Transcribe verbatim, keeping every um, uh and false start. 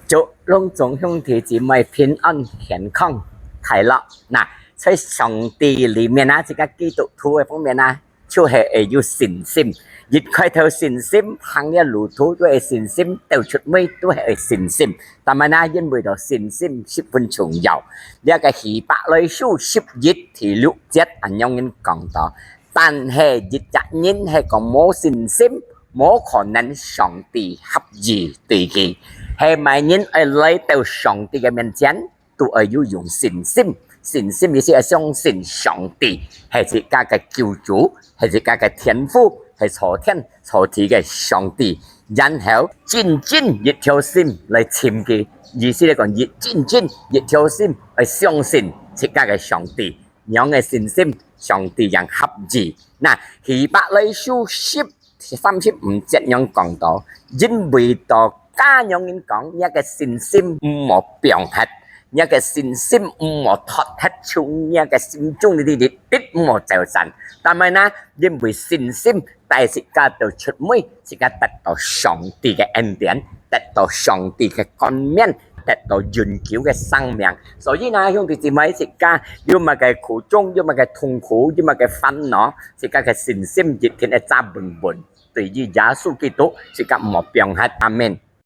祝攏總兄弟姊妹平安、健康、快樂。那在上帝裡面啊，這個基督徒个方面啊，就係愛有信心。一開頭信心，行這路途都係信心，到出尾都係愛信心。但係呢，因為到信心十分重要。這個希伯來書十一第六節恁樣講到，但係一隻人係講無信心，無可能上帝合意對佢。係麼人愛來到上帝个面前，都愛有用信心。信心意思係相信上帝係自家个救主，係自家个天父，係造天造地个上帝。然後真真一條心來尋佢，意思來講，一真真一條心來相信自家个上帝。 樣个信心，上帝正合意。那希伯來書十三十五節樣講到，因為到該樣人講，若个信心毋好放忒，若个信心毋好脫忒，從若个心中裡裡，一定毋好走散。但係呢，因為信心帶自家到出尾，自家得到上帝个恩典，得到上帝个冠冕，得到永久个生命。所以呢，兄弟姊妹，自家有麼个苦衷，有麼个痛苦，有麼个煩惱，自家个信心一定愛揸穩穩。對於耶穌基督，自家毋好放忒。阿門。